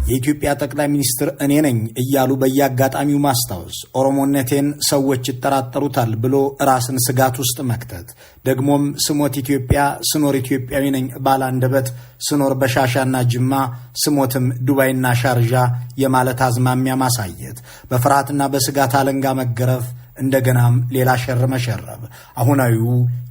የኢትዮጵያ ጠቅላይ ሚኒስትር እኔ ነኝ እያሉ በየአጋጣሚው ማስታወስ፣ ኦሮሞነቴን ሰዎች ይጠራጠሩታል ብሎ ራስን ስጋት ውስጥ መክተት፣ ደግሞም ስሞት ኢትዮጵያ ስኖር ኢትዮጵያዊ ነኝ ባለአንደበት ስኖር በሻሻና ጅማ ስሞትም ዱባይና ሻርዣ የማለት አዝማሚያ ማሳየት፣ በፍርሃትና በስጋት አለንጋ መገረፍ፣ እንደገናም ሌላ ሸር መሸረብ አሁናዊው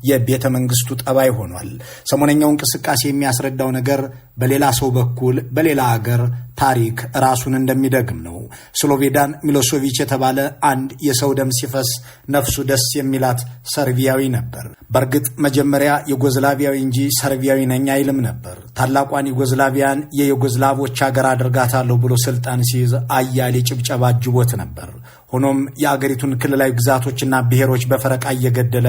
የቤተ መንግስቱ ጠባይ ሆኗል። ሰሞነኛው እንቅስቃሴ የሚያስረዳው ነገር በሌላ ሰው በኩል በሌላ አገር ታሪክ ራሱን እንደሚደግም ነው። ስሎቬዳን ሚሎሶቪች የተባለ አንድ የሰው ደም ሲፈስ ነፍሱ ደስ የሚላት ሰርቢያዊ ነበር። በእርግጥ መጀመሪያ ዩጎዝላቪያዊ እንጂ ሰርቢያዊ ነኝ አይልም ነበር። ታላቋን ዩጎዝላቪያን የዩጎዝላቮች ሀገር አድርጋታለሁ ብሎ ስልጣን ሲይዝ አያሌ ጭብጨባ አጅቦት ነበር። ሆኖም የአገሪቱን ክልላዊ ግዛቶችና ብሔሮች በፈረቃ እየገደለ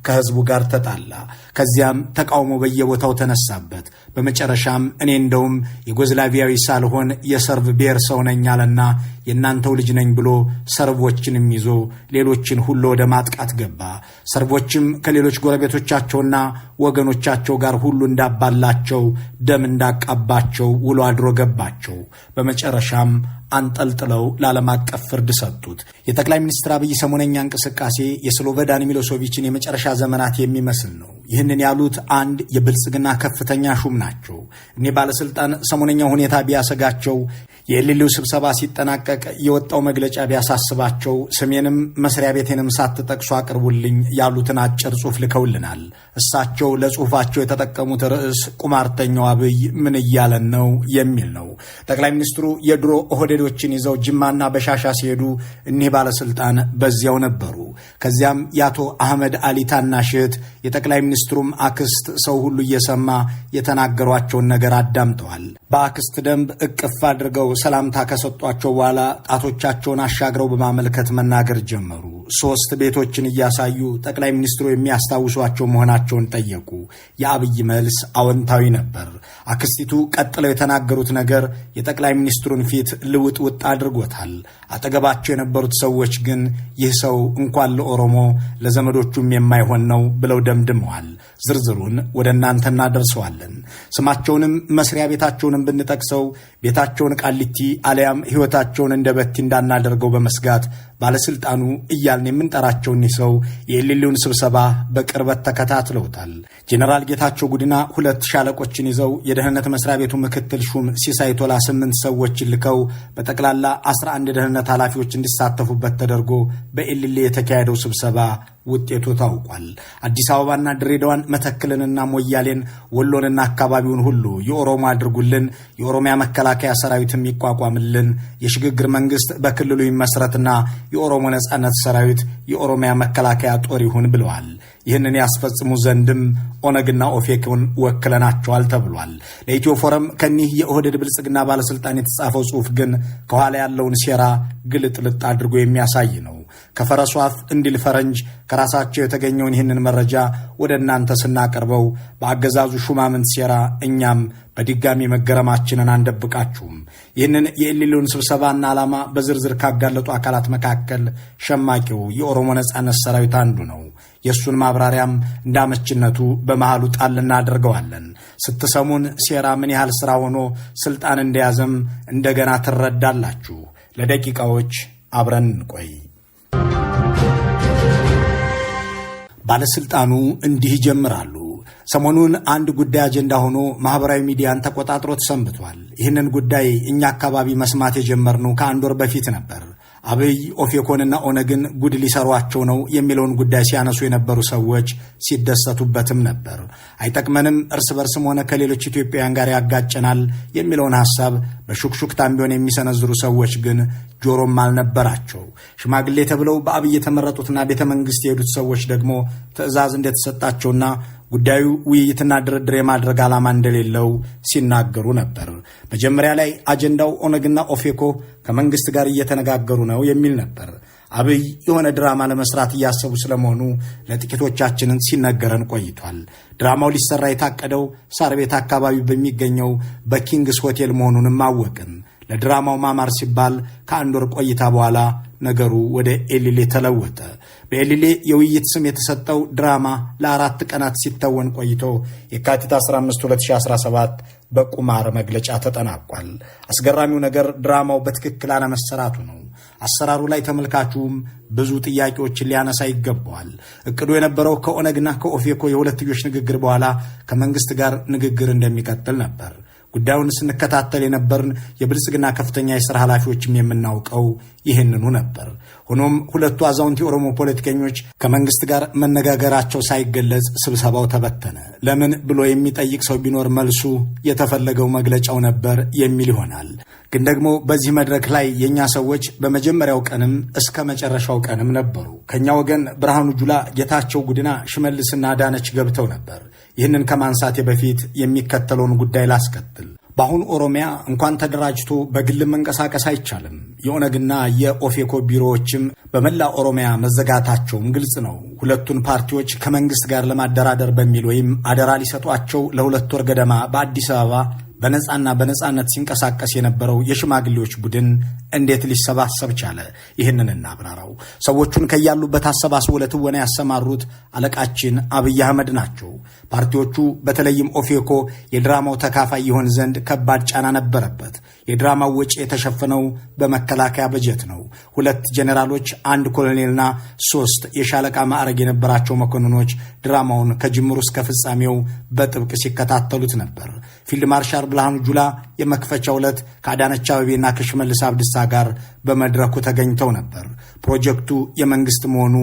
ከህዝቡ ጋር ተጣላ። ከዚያም ተቃውሞ በየቦታው ተነሳበት። በመጨረሻም እኔ እንደውም ዩጎዝላቪያዊ ሳልሆን የሰርብ ብሔር ሰው ነኝ አለና የእናንተው ልጅ ነኝ ብሎ ሰርቦችንም ይዞ ሌሎችን ሁሉ ወደ ማጥቃት ገባ። ሰርቦችም ከሌሎች ጎረቤቶቻቸውና ወገኖቻቸው ጋር ሁሉ እንዳባላቸው ደም እንዳቃባቸው ውሎ አድሮ ገባቸው። በመጨረሻም አንጠልጥለው ለዓለም አቀፍ ፍርድ ሰጡት። የጠቅላይ ሚኒስትር አብይ ሰሞነኛ እንቅስቃሴ የስሎቬዳን ሚሎሶቪችን የመጨረሻ ዘመናት የሚመስል ነው። ይህንን ያሉት አንድ የብልጽግና ከፍተኛ ሹም ናቸው። እኒህ ባለስልጣን ሰሞነኛው ሁኔታ ቢያሰጋቸው፣ የኤልሌው ስብሰባ ሲጠናቀቅ የወጣው መግለጫ ቢያሳስባቸው ስሜንም መስሪያ ቤቴንም ሳትጠቅሱ አቅርቡልኝ ያሉትን አጭር ጽሑፍ ልከውልናል። እሳቸው ለጽሑፋቸው የተጠቀሙት ርዕስ ቁማርተኛው አብይ ምን እያለን ነው የሚል ነው። ጠቅላይ ሚኒስትሩ የድሮ ኦህዴዶችን ይዘው ጅማና በሻሻ ሲሄዱ እኒህ ባለስልጣን በዚያው ነበሩ። ከዚያም የአቶ አህመድ አሊ ታናሽ እህት የጠቅላይ ሚኒስትሩም አክስት ሰው ሁሉ እየሰማ የተናገሯቸውን ነገር አዳምጠዋል። በአክስት ደንብ እቅፍ አድርገው ሰላምታ ከሰጧቸው በኋላ ጣቶቻቸውን አሻግረው በማመልከት መናገር ጀመሩ። 3 ቤቶችን እያሳዩ ጠቅላይ ሚኒስትሩ የሚያስታውሷቸው መሆናቸውን ጠየቁ። የአብይ መልስ አዎንታዊ ነበር። አክስቲቱ ቀጥለው የተናገሩት ነገር የጠቅላይ ሚኒስትሩን ፊት ልውጥውጥ አድርጎታል። አጠገባቸው የነበሩት ሰዎች ግን ይህ ሰው እንኳን ለኦሮሞ ለዘመዶቹም የማይሆን ነው ብለው ደምድመዋል። ዝርዝሩን ወደ እናንተ እናደርሰዋለን። ስማቸውንም መስሪያ ቤታቸውንም ብንጠቅሰው ቤታቸውን ቃሊቲ አሊያም ሕይወታቸውን እንደ በቲ እንዳናደርገው በመስጋት ባለስልጣኑ እያልን የምንጠራቸው እኒህ ሰው የኤልሌውን ስብሰባ በቅርበት ተከታትለውታል። ጄኔራል ጌታቸው ጉዲና 2 ሻለቆችን ይዘው የደህንነት መስሪያ ቤቱ ምክትል ሹም ሲሳይ ቶላ 8 ሰዎችን ልከው በጠቅላላ 11 የደህንነት ኃላፊዎች እንዲሳተፉበት ተደርጎ በኤልሌ የተካሄደው ስብሰባ ውጤቱ ታውቋል። አዲስ አበባና ድሬዳዋን፣ መተክልንና ሞያሌን፣ ወሎንና አካባቢውን ሁሉ የኦሮሞ አድርጉልን፣ የኦሮሚያ መከላከያ ሰራዊትም ይቋቋምልን፣ የሽግግር መንግስት በክልሉ ይመስረትና የኦሮሞ ነጻነት ሰራዊት የኦሮሚያ መከላከያ ጦር ይሁን ብለዋል። ይህንን ያስፈጽሙ ዘንድም ኦነግና ኦፌኮን ወክለናቸዋል ተብሏል። ለኢትዮ ፎረም ከኒህ የኦህዴድ ብልጽግና ባለስልጣን የተጻፈው ጽሑፍ ግን ከኋላ ያለውን ሴራ ግልጥልጥ አድርጎ የሚያሳይ ነው። ከፈረሱ አፍ እንዲል ፈረንጅ ከራሳቸው የተገኘውን ይህንን መረጃ ወደ እናንተ ስናቀርበው በአገዛዙ ሹማምንት ሴራ እኛም በድጋሚ መገረማችንን አንደብቃችሁም። ይህንን የኤልሌውን ስብሰባና ዓላማ በዝርዝር ካጋለጡ አካላት መካከል ሸማቂው የኦሮሞ ነጻነት ሰራዊት አንዱ ነው። የእሱን ማብራሪያም እንዳመችነቱ በመሃሉ ጣል እናደርገዋለን። ስትሰሙን ሴራ ምን ያህል ስራ ሆኖ ስልጣን እንደያዘም እንደገና ትረዳላችሁ። ለደቂቃዎች አብረን እንቆይ። ባለስልጣኑ እንዲህ ይጀምራሉ። ሰሞኑን አንድ ጉዳይ አጀንዳ ሆኖ ማህበራዊ ሚዲያን ተቆጣጥሮት ሰንብቷል። ይህንን ጉዳይ እኛ አካባቢ መስማት የጀመርነው ከአንድ ወር በፊት ነበር። አብይ ኦፌኮንና ኦነግን ጉድ ሊሰሯቸው ነው የሚለውን ጉዳይ ሲያነሱ የነበሩ ሰዎች ሲደሰቱበትም ነበር። አይጠቅመንም፣ እርስ በርስም ሆነ ከሌሎች ኢትዮጵያውያን ጋር ያጋጨናል የሚለውን ሐሳብ በሹክሹክታም ቢሆን የሚሰነዝሩ ሰዎች ግን ጆሮም አልነበራቸው። ሽማግሌ ተብለው በአብይ የተመረጡትና ቤተ መንግስት የሄዱት ሰዎች ደግሞ ትዕዛዝ እንደተሰጣቸውና ጉዳዩ ውይይትና ድርድር የማድረግ ዓላማ እንደሌለው ሲናገሩ ነበር። መጀመሪያ ላይ አጀንዳው ኦነግና ኦፌኮ ከመንግስት ጋር እየተነጋገሩ ነው የሚል ነበር። አብይ የሆነ ድራማ ለመስራት እያሰቡ ስለመሆኑ ለጥቂቶቻችንን ሲነገረን ቆይቷል። ድራማው ሊሰራ የታቀደው ሳር ቤት አካባቢ በሚገኘው በኪንግስ ሆቴል መሆኑንም አወቅን። ለድራማው ማማር ሲባል ከአንድ ወር ቆይታ በኋላ ነገሩ ወደ ኤሊሌ ተለወጠ። በኤሊሌ የውይይት ስም የተሰጠው ድራማ ለ4 ቀናት ሲተወን ቆይቶ የካቲት 15 2017 በቁማር መግለጫ ተጠናቋል። አስገራሚው ነገር ድራማው በትክክል አለመሰራቱ ነው። አሰራሩ ላይ ተመልካቹም ብዙ ጥያቄዎችን ሊያነሳ ይገባዋል። እቅዱ የነበረው ከኦነግና ከኦፌኮ የሁለትዮሽ ንግግር በኋላ ከመንግስት ጋር ንግግር እንደሚቀጥል ነበር። ጉዳዩን ስንከታተል የነበርን የብልጽግና ከፍተኛ የሥራ ኃላፊዎችም የምናውቀው ይህንኑ ነበር። ሆኖም ሁለቱ አዛውንት የኦሮሞ ፖለቲከኞች ከመንግስት ጋር መነጋገራቸው ሳይገለጽ ስብሰባው ተበተነ። ለምን ብሎ የሚጠይቅ ሰው ቢኖር መልሱ የተፈለገው መግለጫው ነበር የሚል ይሆናል። ግን ደግሞ በዚህ መድረክ ላይ የኛ ሰዎች በመጀመሪያው ቀንም እስከ መጨረሻው ቀንም ነበሩ። ከኛ ወገን ብርሃኑ ጁላ፣ ጌታቸው ጉድና፣ ሽመልስና አዳነች ገብተው ነበር። ይህንን ከማንሳቴ በፊት የሚከተለውን ጉዳይ ላስከትል። በአሁኑ ኦሮሚያ እንኳን ተደራጅቶ በግል መንቀሳቀስ አይቻልም። የኦነግና የኦፌኮ ቢሮዎችም በመላ ኦሮሚያ መዘጋታቸውም ግልጽ ነው። ሁለቱን ፓርቲዎች ከመንግስት ጋር ለማደራደር በሚል ወይም አደራ ሊሰጧቸው ለ2 ወር ገደማ በአዲስ አበባ በነጻና በነጻነት ሲንቀሳቀስ የነበረው የሽማግሌዎች ቡድን እንዴት ሊሰባሰብ ቻለ? ይህንን እናብራራው። ሰዎቹን ከያሉበት አሰባስቦ ለትወና ያሰማሩት አለቃችን አብይ አህመድ ናቸው። ፓርቲዎቹ በተለይም ኦፌኮ የድራማው ተካፋይ ይሆን ዘንድ ከባድ ጫና ነበረበት። የድራማው ወጪ የተሸፈነው በመከላከያ በጀት ነው። 2 ጄኔራሎች፣ 1 ኮሎኔልና 3 የሻለቃ ማዕረግ የነበራቸው መኮንኖች ድራማውን ከጅምሩ እስከ ፍጻሜው በጥብቅ ሲከታተሉት ነበር። ፊልድ ማርሻል ብርሃኑ ጁላ የመክፈቻው ዕለት ከአዳነች አቤቤና ከሽመልስ አብዲሳ ጋር በመድረኩ ተገኝተው ነበር። ፕሮጀክቱ የመንግስት መሆኑ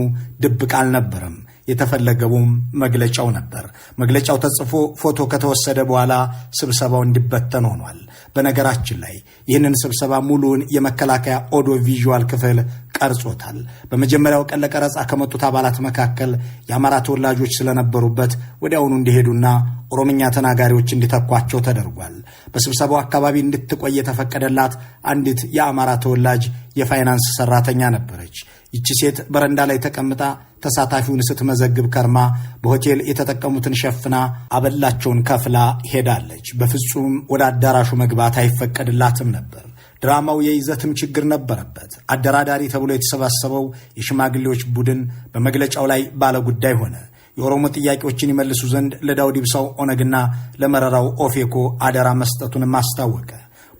ድብቅ አልነበረም። የተፈለገውም መግለጫው ነበር። መግለጫው ተጽፎ ፎቶ ከተወሰደ በኋላ ስብሰባው እንዲበተን ሆኗል። በነገራችን ላይ ይህንን ስብሰባ ሙሉውን የመከላከያ audio visual ክፍል ቀርጾታል። በመጀመሪያው ቀን ለቀረጻ ከመጡት አባላት መካከል የአማራ ተወላጆች ስለነበሩበት ወዲያውኑ እንዲሄዱና ኦሮምኛ ተናጋሪዎች እንዲተኳቸው ተደርጓል። በስብሰባው አካባቢ እንድትቆይ የተፈቀደላት አንዲት የአማራ ተወላጅ የፋይናንስ ሰራተኛ ነበረች። ይቺ ሴት በረንዳ ላይ ተቀምጣ ተሳታፊውን ስትመዘግብ ከርማ በሆቴል የተጠቀሙትን ሸፍና አበላቸውን ከፍላ ሄዳለች። በፍጹም ወደ አዳራሹ መግባት አይፈቀድላትም ነበር። ድራማው የይዘትም ችግር ነበረበት። አደራዳሪ ተብሎ የተሰባሰበው የሽማግሌዎች ቡድን በመግለጫው ላይ ባለጉዳይ ሆነ። የኦሮሞ ጥያቄዎችን ይመልሱ ዘንድ ለዳውድ ኢብሳው ኦነግና ለመረራው ኦፌኮ አደራ መስጠቱንም አስታወቀ።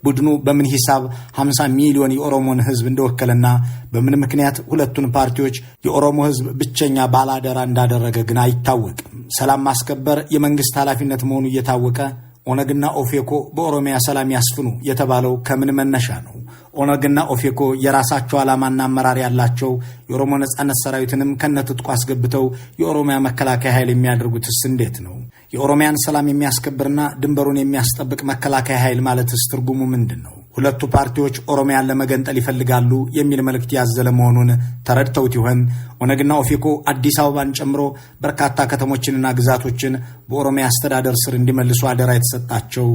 ቡድኑ በምን ሂሳብ 50 ሚሊዮን የኦሮሞን ሕዝብ እንደወከለና በምን ምክንያት ሁለቱን ፓርቲዎች የኦሮሞ ሕዝብ ብቸኛ ባላደራ እንዳደረገ ግን አይታወቅም። ሰላም ማስከበር የመንግስት ኃላፊነት መሆኑ እየታወቀ ኦነግና ኦፌኮ በኦሮሚያ ሰላም ያስፍኑ የተባለው ከምን መነሻ ነው? ኦነግና ኦፌኮ የራሳቸው ዓላማና አመራር ያላቸው የኦሮሞ ነጻነት ሰራዊትንም ከነትጥቁ አስገብተው የኦሮሚያ መከላከያ ኃይል የሚያደርጉትስ እንዴት ነው? የኦሮሚያን ሰላም የሚያስከብርና ድንበሩን የሚያስጠብቅ መከላከያ ኃይል ማለትስ ትርጉሙ ምንድን ነው? ሁለቱ ፓርቲዎች ኦሮሚያን ለመገንጠል ይፈልጋሉ የሚል መልእክት ያዘለ መሆኑን ተረድተውት ይሆን? ኦነግና ኦፌኮ አዲስ አበባን ጨምሮ በርካታ ከተሞችንና ግዛቶችን በኦሮሚያ አስተዳደር ስር እንዲመልሱ አደራ የተሰጣቸው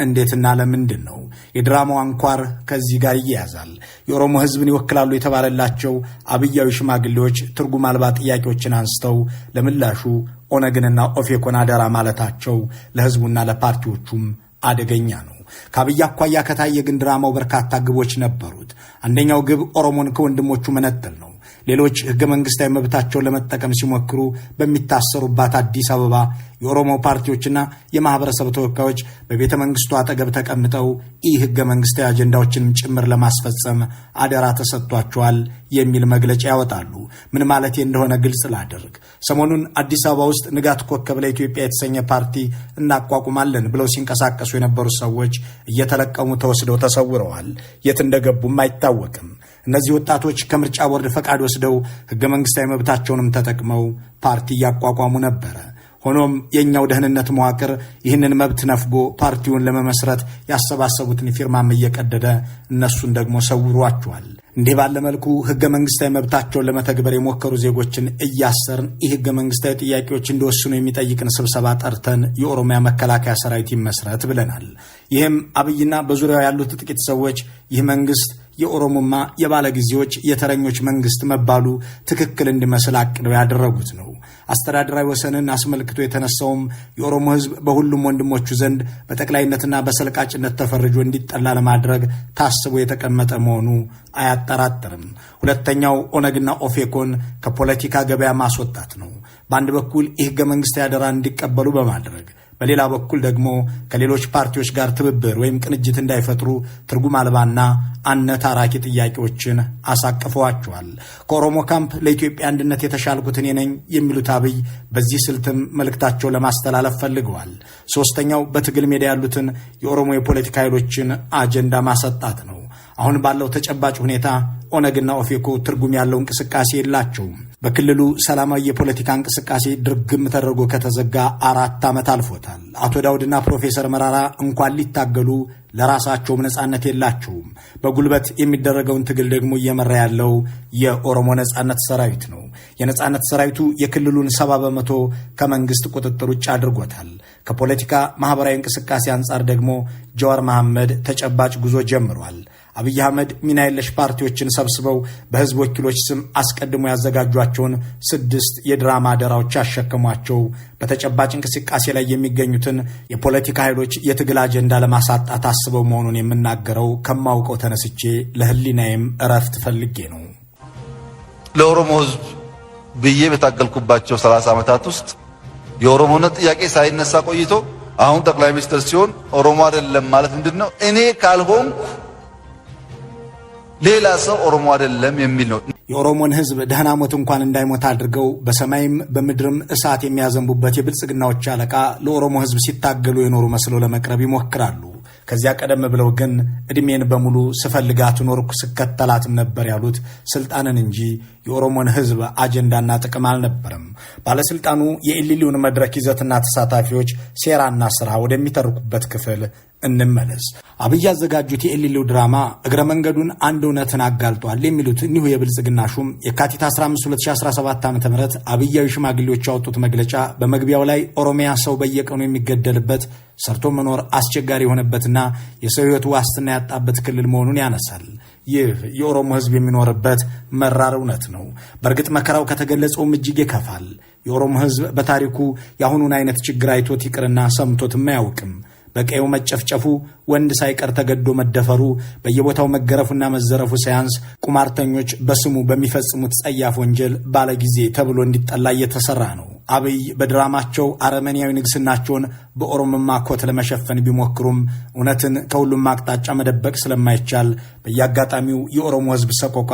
እንዴትና ለምንድን ነው? የድራማው አንኳር ከዚህ ጋር ይያያዛል። የኦሮሞ ሕዝብን ይወክላሉ የተባለላቸው አብያዊ ሽማግሌዎች ትርጉም አልባ ጥያቄዎችን አንስተው ለምላሹ ኦነግንና ኦፌኮን አደራ ማለታቸው ለሕዝቡና ለፓርቲዎቹም አደገኛ ነው። ከአብይ አኳያ ከታየ ግን ድራማው በርካታ ግቦች ነበሩት። አንደኛው ግብ ኦሮሞን ከወንድሞቹ መነጠል ነው። ሌሎች ህገ መንግስታዊ መብታቸውን ለመጠቀም ሲሞክሩ በሚታሰሩባት አዲስ አበባ የኦሮሞ ፓርቲዎችና የማህበረሰብ ተወካዮች በቤተ መንግስቱ አጠገብ ተቀምጠው ኢ ህገ መንግስታዊ አጀንዳዎችንም ጭምር ለማስፈጸም አደራ ተሰጥቷቸዋል የሚል መግለጫ ያወጣሉ። ምን ማለት እንደሆነ ግልጽ ላድርግ። ሰሞኑን አዲስ አበባ ውስጥ ንጋት ኮከብ ለኢትዮጵያ የተሰኘ ፓርቲ እናቋቁማለን ብለው ሲንቀሳቀሱ የነበሩ ሰዎች እየተለቀሙ ተወስደው ተሰውረዋል። የት እንደገቡም አይታወቅም። እነዚህ ወጣቶች ከምርጫ ቦርድ ፈቃድ ወስደው ህገ መንግስታዊ መብታቸውንም ተጠቅመው ፓርቲ እያቋቋሙ ነበረ። ሆኖም የኛው ደህንነት መዋቅር ይህንን መብት ነፍጎ ፓርቲውን ለመመስረት ያሰባሰቡትን ፊርማም እየቀደደ እነሱን ደግሞ ሰውሯቸዋል። እንዲህ ባለ መልኩ ህገ መንግስታዊ መብታቸውን ለመተግበር የሞከሩ ዜጎችን እያሰርን ይህ ህገ መንግስታዊ ጥያቄዎች እንዲወስኑ የሚጠይቅን ስብሰባ ጠርተን የኦሮሚያ መከላከያ ሰራዊት ይመስረት ብለናል። ይህም አብይና በዙሪያው ያሉት ጥቂት ሰዎች ይህ መንግስት የኦሮሞማ የባለጊዜዎች የተረኞች መንግስት መባሉ ትክክል እንዲመስል አቅደው ያደረጉት ነው። አስተዳደራዊ ወሰንን አስመልክቶ የተነሳውም የኦሮሞ ሕዝብ በሁሉም ወንድሞቹ ዘንድ በጠቅላይነትና በሰልቃጭነት ተፈርጆ እንዲጠላ ለማድረግ ታስቦ የተቀመጠ መሆኑ አያጠራጥርም። ሁለተኛው ኦነግና ኦፌኮን ከፖለቲካ ገበያ ማስወጣት ነው። በአንድ በኩል የሕገ መንግሥታዊ አደራ እንዲቀበሉ በማድረግ፣ በሌላ በኩል ደግሞ ከሌሎች ፓርቲዎች ጋር ትብብር ወይም ቅንጅት እንዳይፈጥሩ ትርጉም አልባና አነታራኪ ጥያቄዎችን አሳቅፈዋቸዋል። ከኦሮሞ ካምፕ ለኢትዮጵያ አንድነት የተሻልኩት እኔ ነኝ የሚሉት አብይ በዚህ ስልትም መልእክታቸው ለማስተላለፍ ፈልገዋል። ሶስተኛው በትግል ሜዳ ያሉትን የኦሮሞ የፖለቲካ ኃይሎችን አጀንዳ ማሰጣት ነው። አሁን ባለው ተጨባጭ ሁኔታ ኦነግና ኦፌኮ ትርጉም ያለው እንቅስቃሴ የላቸውም። በክልሉ ሰላማዊ የፖለቲካ እንቅስቃሴ ድርግም ተደርጎ ከተዘጋ 4 ዓመት አልፎታል። አቶ ዳውድና ፕሮፌሰር መራራ እንኳን ሊታገሉ ለራሳቸውም ነጻነት የላቸውም። በጉልበት የሚደረገውን ትግል ደግሞ እየመራ ያለው የኦሮሞ ነጻነት ሰራዊት ነው። የነጻነት ሰራዊቱ የክልሉን 70% ከመንግስት ቁጥጥር ውጭ አድርጎታል። ከፖለቲካ ማህበራዊ እንቅስቃሴ አንጻር ደግሞ ጀዋር መሐመድ ተጨባጭ ጉዞ ጀምሯል። አብይ አህመድ ሚና የለሽ ፓርቲዎችን ሰብስበው በህዝብ ወኪሎች ስም አስቀድሞ ያዘጋጇቸውን ስድስት የድራማ አደራዎች ያሸከሟቸው በተጨባጭ እንቅስቃሴ ላይ የሚገኙትን የፖለቲካ ኃይሎች የትግል አጀንዳ ለማሳጣት አስበው መሆኑን የምናገረው ከማውቀው ተነስቼ ለህሊናዬም እረፍት ፈልጌ ነው። ለኦሮሞ ህዝብ ብዬ በታገልኩባቸው 30 ዓመታት ውስጥ የኦሮሞነት ጥያቄ ሳይነሳ ቆይቶ አሁን ጠቅላይ ሚኒስትር ሲሆን ኦሮሞ አይደለም ማለት ምንድን ነው? እኔ ካልሆንኩ ሌላ ሰው ኦሮሞ አይደለም የሚል ነው። የኦሮሞን ህዝብ ደህና ሞት እንኳን እንዳይሞት አድርገው በሰማይም በምድርም እሳት የሚያዘንቡበት የብልጽግናዎች አለቃ ለኦሮሞ ህዝብ ሲታገሉ የኖሩ መስለው ለመቅረብ ይሞክራሉ። ከዚያ ቀደም ብለው ግን ዕድሜን በሙሉ ስፈልጋት ኖርኩ ስከተላትም ነበር ያሉት ስልጣንን እንጂ የኦሮሞን ህዝብ አጀንዳና ጥቅም አልነበረም። ባለስልጣኑ የኢሊሊውን መድረክ ይዘትና ተሳታፊዎች ሴራና ስራ ወደሚተርኩበት ክፍል እንመለስ። አብይ ያዘጋጁት የኢሊሊው ድራማ እግረ መንገዱን አንድ እውነትን አጋልጧል የሚሉት እኒሁ የብልጽግና ሹም የካቲት 15 2017 ዓ ም አብያዊ ሽማግሌዎች ያወጡት መግለጫ በመግቢያው ላይ ኦሮሚያ ሰው በየቀኑ የሚገደልበት፣ ሰርቶ መኖር አስቸጋሪ የሆነበትና የሰው ሕይወት ዋስትና ያጣበት ክልል መሆኑን ያነሳል። ይህ የኦሮሞ ሕዝብ የሚኖርበት መራር እውነት ነው። በእርግጥ መከራው ከተገለጸውም እጅግ ይከፋል። የኦሮሞ ሕዝብ በታሪኩ የአሁኑን አይነት ችግር አይቶት ይቅርና ሰምቶትም አያውቅም። በቀዩ መጨፍጨፉ፣ ወንድ ሳይቀር ተገዶ መደፈሩ፣ በየቦታው መገረፉና መዘረፉ ሳያንስ ቁማርተኞች በስሙ በሚፈጽሙት ጸያፍ ወንጀል ባለጊዜ ተብሎ እንዲጠላ እየተሰራ ነው። አብይ በድራማቸው አረመኔያዊ ንግስናቸውን በኦሮምማ ኮት ለመሸፈን ቢሞክሩም እውነትን ከሁሉም አቅጣጫ መደበቅ ስለማይቻል በየአጋጣሚው የኦሮሞ ሕዝብ ሰቆቃ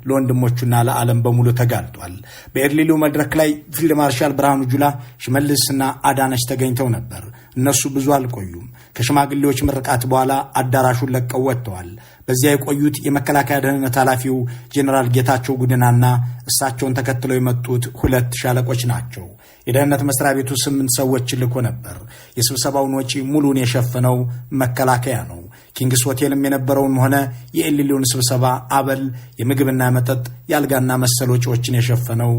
ለወንድሞቹና ለዓለም በሙሉ ተጋልጧል። በኤርሊሊው መድረክ ላይ ፊልድ ማርሻል ብርሃኑ ጁላ፣ ሽመልስና አዳነች ተገኝተው ነበር። እነሱ ብዙ አልቆዩም። ከሽማግሌዎች ምርቃት በኋላ አዳራሹን ለቀው ወጥተዋል። በዚያ የቆዩት የመከላከያ ደህንነት ኃላፊው ጄኔራል ጌታቸው ጉድናና እሳቸውን ተከትለው የመጡት ሁለት ሻለቆች ናቸው። የደህንነት መስሪያ ቤቱ ስምንት ሰዎችን ልኮ ነበር። የስብሰባውን ወጪ ሙሉን የሸፈነው መከላከያ ነው። ኪንግስ ሆቴልም የነበረውን ሆነ የኤሊሊውን ስብሰባ አበል፣ የምግብና መጠጥ፣ የአልጋና መሰል ወጪዎችን የሸፈነው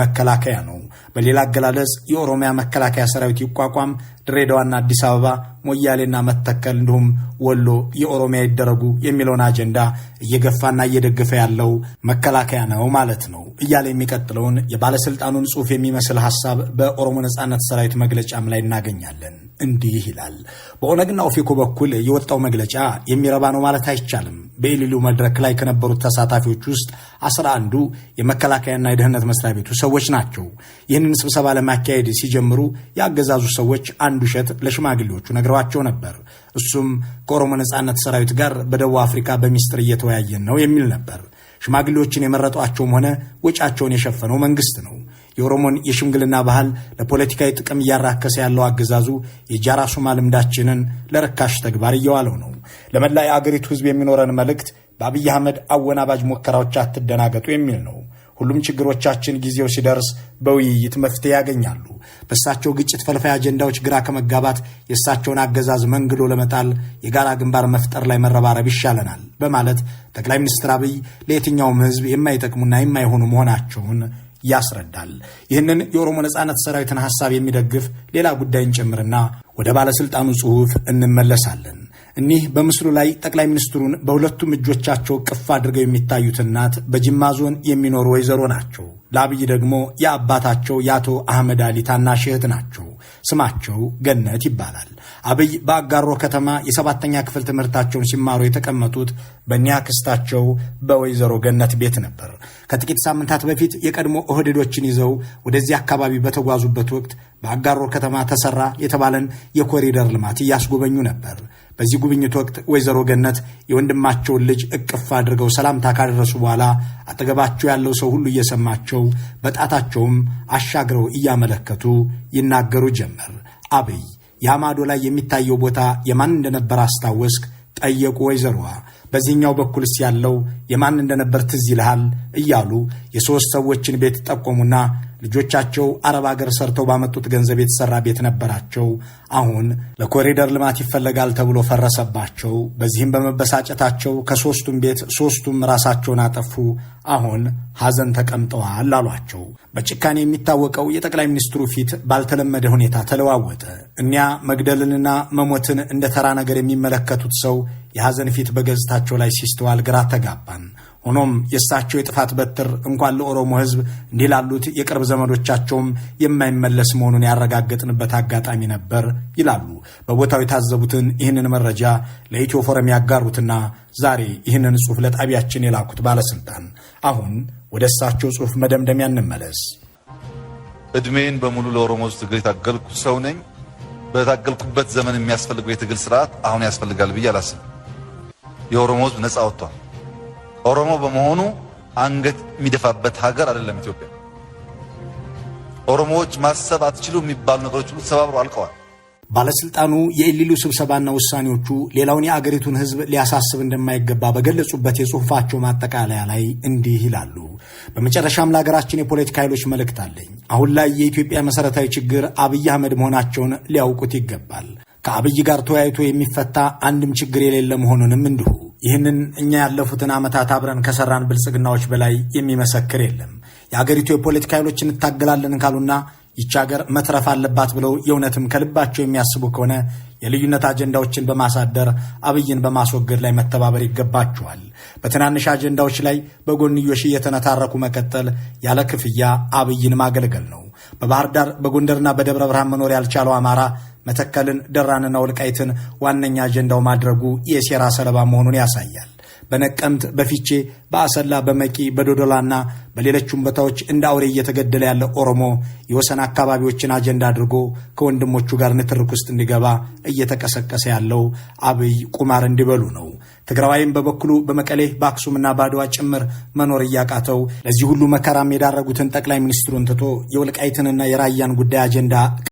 መከላከያ ነው። በሌላ አገላለጽ የኦሮሚያ መከላከያ ሰራዊት ይቋቋም፣ ድሬዳዋና አዲስ አበባ፣ ሞያሌና መተከል እንዲሁም ወሎ የኦሮሚያ ይደረጉ የሚለውን አጀንዳ እየገፋና እየደገፈ ያለው መከላከያ ነው ማለት ነው እያለ የሚቀጥለውን የባለስልጣኑን ጽሑፍ የሚመስል ሐሳብ በኦሮሞ ነጻነት ሰራዊት መግለጫም ላይ እናገኛለን። እንዲህ ይላል። በኦነግና ኦፌኮ በኩል የወጣው መግለጫ የሚረባ ነው ማለት አይቻልም። በኢሊሊው መድረክ ላይ ከነበሩት ተሳታፊዎች ውስጥ 11ዱ የመከላከያና የደህንነት መስሪያ ቤቱ ሰዎች ናቸው። ይህንን ስብሰባ ለማካሄድ ሲጀምሩ የአገዛዙ ሰዎች አንድ ውሸት ለሽማግሌዎቹ ነግረዋቸው ነበር። እሱም ከኦሮሞ ነጻነት ሰራዊት ጋር በደቡብ አፍሪካ በሚስጥር እየተወያየን ነው የሚል ነበር። ሽማግሌዎችን የመረጧቸውም ሆነ ወጪያቸውን የሸፈነው መንግስት ነው። የኦሮሞን የሽምግልና ባህል ለፖለቲካዊ ጥቅም እያራከሰ ያለው አገዛዙ የጃራሱማ ልምዳችንን ለርካሽ ተግባር እየዋለው ነው። ለመላ የአገሪቱ ሕዝብ የሚኖረን መልእክት በአብይ አህመድ አወናባጅ ሙከራዎች አትደናገጡ የሚል ነው። ሁሉም ችግሮቻችን ጊዜው ሲደርስ በውይይት መፍትሄ ያገኛሉ። በእሳቸው ግጭት ፈልፋይ አጀንዳዎች ግራ ከመጋባት የእሳቸውን አገዛዝ መንግሎ ለመጣል የጋራ ግንባር መፍጠር ላይ መረባረብ ይሻለናል በማለት ጠቅላይ ሚኒስትር አብይ ለየትኛውም ሕዝብ የማይጠቅሙና የማይሆኑ መሆናቸውን ያስረዳል። ይህንን የኦሮሞ ነጻነት ሰራዊትን ሐሳብ የሚደግፍ ሌላ ጉዳይን ጨምርና ወደ ባለሥልጣኑ ጽሑፍ እንመለሳለን። እኒህ በምስሉ ላይ ጠቅላይ ሚኒስትሩን በሁለቱም እጆቻቸው እቅፍ አድርገው የሚታዩት እናት በጅማ ዞን የሚኖሩ ወይዘሮ ናቸው። ለአብይ ደግሞ የአባታቸው የአቶ አህመድ አሊ ታናሽ እህት ናቸው። ስማቸው ገነት ይባላል። አብይ በአጋሮ ከተማ የ7ኛ ክፍል ትምህርታቸውን ሲማሩ የተቀመጡት በእኒያ አክስታቸው በወይዘሮ ገነት ቤት ነበር። ከጥቂት ሳምንታት በፊት የቀድሞ ኦህዴዶችን ይዘው ወደዚህ አካባቢ በተጓዙበት ወቅት በአጋሮ ከተማ ተሰራ የተባለን የኮሪደር ልማት እያስጎበኙ ነበር። በዚህ ጉብኝት ወቅት ወይዘሮ ገነት የወንድማቸውን ልጅ እቅፍ አድርገው ሰላምታ ካደረሱ በኋላ አጠገባቸው ያለው ሰው ሁሉ እየሰማቸው በጣታቸውም አሻግረው እያመለከቱ ይናገሩ ጀመር። አብይ ያማዶ ላይ የሚታየው ቦታ የማን እንደነበር አስታወስክ? ጠየቁ ወይዘሮዋ። በዚህኛው በኩልስ ያለው የማን እንደነበር ትዝ ይልሃል? እያሉ የሶስት ሰዎችን ቤት ጠቆሙና ልጆቻቸው አረብ አገር ሰርተው ባመጡት ገንዘብ የተሰራ ቤት ነበራቸው። አሁን ለኮሪደር ልማት ይፈለጋል ተብሎ ፈረሰባቸው። በዚህም በመበሳጨታቸው ከሶስቱም ቤት ሶስቱም ራሳቸውን አጠፉ። አሁን ሐዘን ተቀምጠዋል አሏቸው። በጭካኔ የሚታወቀው የጠቅላይ ሚኒስትሩ ፊት ባልተለመደ ሁኔታ ተለዋወጠ። እኒያ መግደልንና መሞትን እንደ ተራ ነገር የሚመለከቱት ሰው የሐዘን ፊት በገጽታቸው ላይ ሲስተዋል ግራ ተጋባን። ሆኖም የእሳቸው የጥፋት በትር እንኳን ለኦሮሞ ሕዝብ እንዲህ ላሉት የቅርብ ዘመዶቻቸውም የማይመለስ መሆኑን ያረጋገጥንበት አጋጣሚ ነበር ይላሉ በቦታው የታዘቡትን ይህንን መረጃ ለኢትዮ ፎረም ያጋሩትና ዛሬ ይህንን ጽሑፍ ለጣቢያችን የላኩት ባለስልጣን። አሁን ወደ እሳቸው ጽሑፍ መደምደሚያ እንመለስ። እድሜን በሙሉ ለኦሮሞ ሕዝብ ትግል የታገልኩ ሰው ነኝ። በታገልኩበት ዘመን የሚያስፈልገው የትግል ስርዓት አሁን ያስፈልጋል ብዬ አላስብም። የኦሮሞ ሕዝብ ነፃ ወጥቷል። ኦሮሞ በመሆኑ አንገት የሚደፋበት ሀገር አይደለም ኢትዮጵያ። ኦሮሞዎች ማሰብ አትችሉ የሚባሉ ነገሮች ሁሉ ተሰባብሮ አልቀዋል። ባለስልጣኑ የኢሊሉ ስብሰባና ውሳኔዎቹ ሌላውን የአገሪቱን ሕዝብ ሊያሳስብ እንደማይገባ በገለጹበት የጽሑፋቸው ማጠቃለያ ላይ እንዲህ ይላሉ። በመጨረሻም ለሀገራችን የፖለቲካ ኃይሎች መልእክት አለኝ። አሁን ላይ የኢትዮጵያ መሰረታዊ ችግር አብይ አህመድ መሆናቸውን ሊያውቁት ይገባል። ከአብይ ጋር ተወያይቶ የሚፈታ አንድም ችግር የሌለ መሆኑንም እንዲሁ። ይህንን እኛ ያለፉትን ዓመታት አብረን ከሰራን ብልጽግናዎች በላይ የሚመሰክር የለም። የአገሪቱ የፖለቲካ ኃይሎች እንታገላለን ካሉና ይቺ ሀገር መትረፍ አለባት ብለው የእውነትም ከልባቸው የሚያስቡ ከሆነ የልዩነት አጀንዳዎችን በማሳደር አብይን በማስወገድ ላይ መተባበር ይገባቸዋል። በትናንሽ አጀንዳዎች ላይ በጎንዮሽ እየተነታረኩ መቀጠል ያለ ክፍያ አብይን ማገልገል ነው። በባህር ዳር በጎንደርና በደብረ ብርሃን መኖር ያልቻለው አማራ መተከልን፣ ደራንና ወልቃይትን ዋነኛ አጀንዳው ማድረጉ የሴራ ሰለባ መሆኑን ያሳያል። በነቀምት፣ በፊቼ፣ በአሰላ፣ በመቂ፣ በዶዶላና በሌሎቹም ቦታዎች እንደ አውሬ እየተገደለ ያለ ኦሮሞ የወሰን አካባቢዎችን አጀንዳ አድርጎ ከወንድሞቹ ጋር ንትርክ ውስጥ እንዲገባ እየተቀሰቀሰ ያለው አብይ ቁማር እንዲበሉ ነው። ትግራዋይም በበኩሉ በመቀሌ በአክሱምና በአድዋ ጭምር መኖር እያቃተው ለዚህ ሁሉ መከራም የዳረጉትን ጠቅላይ ሚኒስትሩን ትቶ የወልቃይትንና የራያን ጉዳይ አጀንዳ